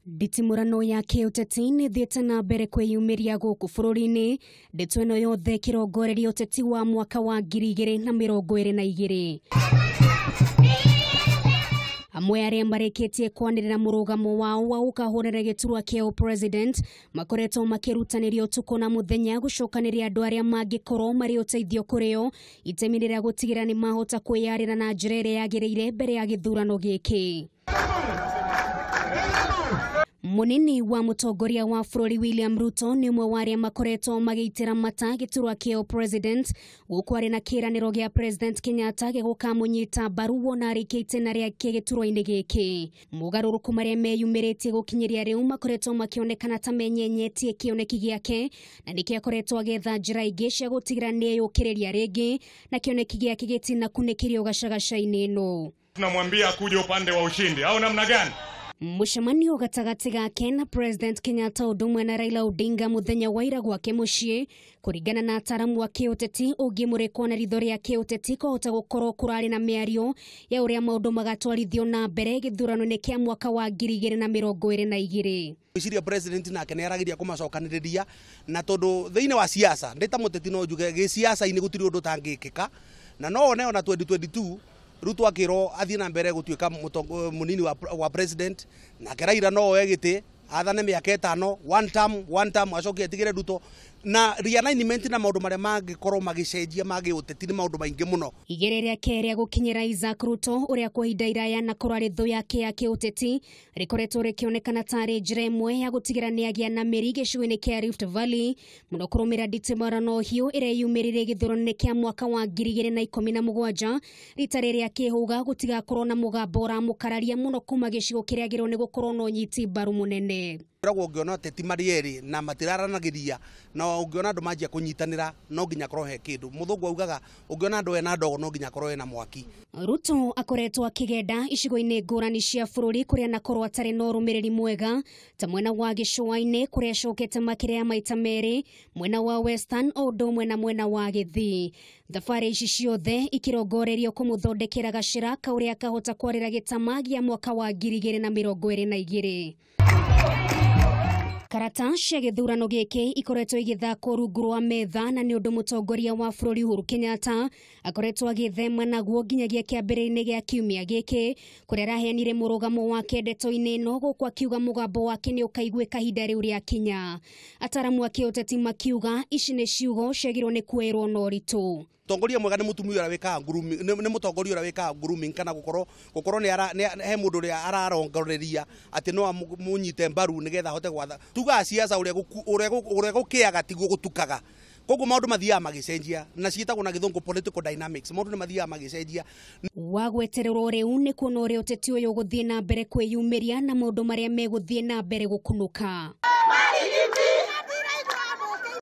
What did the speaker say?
Nditimũrano ya kĩũteti nĩ ĩthiĩte na mbere kwĩyumĩria gũkũ bũrũri-inĩ, ndeto ĩno yothe ĩkĩrongoreria ũteti wa mwaka wa 2022. Amwe arĩa marĩkĩtie kwanĩrĩra mũrũgamo wao wa gũkahũrĩra gĩturwa kĩa president makoretwo makĩrutanĩria ũtukũ na mũthenya gũcokanĩria andũ arĩa mangĩkorwo marĩ ũteithio kũrĩ o itemi rĩrĩa gũtigĩra nĩ mahota kwĩyarĩra na njĩra ĩrĩa yagĩrĩire mbere ya gĩthurano gĩkĩ. Munini wa mũtongoria wa bũrũri William Ruto nĩ ũmwe wa arĩa makoretwo magĩitĩra mata gĩturwa kĩa president, gũkũ arĩ na kĩĩranĩro gĩa President Kenyatta gĩa gũkamũnyita mbaru wona arĩkia itĩna rĩake gĩturwa-inĩ gĩkĩ. Mogarũrũku marĩa meyumĩrĩtie gũkinyĩria rĩu makoretwo makĩonekana ta menyenyetie kĩoneki gĩake, na nĩkĩo akoretwo agĩetha njĩra ingĩ cia gũtigĩra nĩeyũkĩrĩria rĩngĩ na kĩoneki gĩake gĩtinakunĩkĩrio gacagaca-inĩ ĩno. Tunamwambia akuje upande wa ushindi au namna gani? Mũcemanio gatagatĩ gake na President Kenyatta ũndũ ũmwe na Raila Odinga mũthenya wa ira gwake mũciĩ, kũringana na ataramu a kĩũteti, ũngĩmũrĩkwo na ritho rĩa kĩũteti kwahota gũkorwo kũrarĩ na mĩario ya ũrĩa maũndũ magatwarithio na mbere gĩthurano-inĩ kĩa mwaka wa 2022. Gwĩciria president nake nĩ arageria kũmacokanĩrĩria, na tondũ thĩinĩ wa siasa ndĩ ta mũteti no njuge gĩciaca-inĩ gũtirĩ ũndũ ũtangĩkĩka, na no one ona 2022 Ruto akĩrwo athiĩ na mbere gũtuĩka mũnini wa president, nake Raila no oe gĩtĩ athane mĩaka 5, one term, one term, acoke atigĩre Ruto. Na realignment na maũndũ marĩa mangĩkorwo magĩcenjia magĩũteti nĩ maũndũ maingĩ mũno. Igĩrĩ rĩake rĩa gũkinyĩra Isaac Ruto ũrĩa kwa ihinda iraya na korwo arĩ thũ yake ya kĩũteti rĩkoretwo rĩkĩonekana tarĩ njĩra ĩmwe ya gũtigĩra nĩagĩa na mĩri gĩcigo-inĩ kĩa Rift Valley, mũno kũrũmĩrĩra nditimũrano hiũ ĩrĩa yumĩrire gĩthurano-inĩ kĩa mwaka wa 2017, rita rĩrĩa akĩhũga gũtigakorwo na mũgambo ũramũkararia mũno kuma gĩcigo kĩrĩa agĩrĩirwo nĩ gũkorwo na ũnyiti mbaru mũnene. Ũragwo ũngĩona ateti marĩ erĩ na matiraranagĩria, na ũngĩona andũ manjia kũnyitanĩra no nginya korwo he kĩndũ. Mũthũngũ augaga ũngĩona andũ ena ndogo no nginya korwo ena mwaki. Ruto akoretwo akĩgenda icigo-inĩ ngũrani cia bũrũri kũrĩa anakorwo atarĩ na ũrũmĩrĩri mwega, ta mwena wa gĩcũa-inĩ kũrĩa acokete makĩria ya maita merĩ, mwena wa Western o ũndũ ũmwe na mwena wa Gĩthii. Thabarĩ ici ciothe ikirongorerio kũmũthondekera gacĩra ka ũrĩa akahota kwarĩra gĩtama gĩa mwaka wa 2022. Karata cia gĩthurano gĩkĩ ikoretwo igĩthakwo rungu rwa metha, na nĩ ũndũ mũtongoria wa bũrũri Uhuru Kenyatta akoretwo agĩthema naguo nginyagia kĩambĩrĩria-inĩ gĩa kiumia gĩkĩ, kũrĩa araheanire mũrũgamo wake ndeto-inĩ ĩno, gũkũ akiuga mũgambo wake nĩ ũkaiguĩka ihinda rĩu rĩakinya. Ataramu a kĩũteti makiuga ici nĩ ciugo ciagĩrĩirwo nĩ kuoerwo na ũritũ. Mũtongoria mwega nĩ mũtumia ũrĩa wĩkaga grooming, nĩ mũtongoria ũrĩa wĩkaga grooming, kana gũkorwo nĩ ara, nĩ, he mũndũ ũrĩa ararongoreria atĩ no amũnyite mbaru nĩgetha ahote gwatha. Tugaga siasa ũrĩa gũkĩaga tiguo gũtukaga. Koguo maũndũ mathiaga magĩcenjia, na ciĩtagwo na gĩthũngũ political dynamics. Maũndũ nĩ mathiaga magĩcenjia. Wa gwetererwo rĩu nĩ kuona ũrĩa ũteti ũyũ ũgũthiĩ na mbere kwĩyumĩria na maũndũ marĩa megũthiĩ na mbere gũkunũka.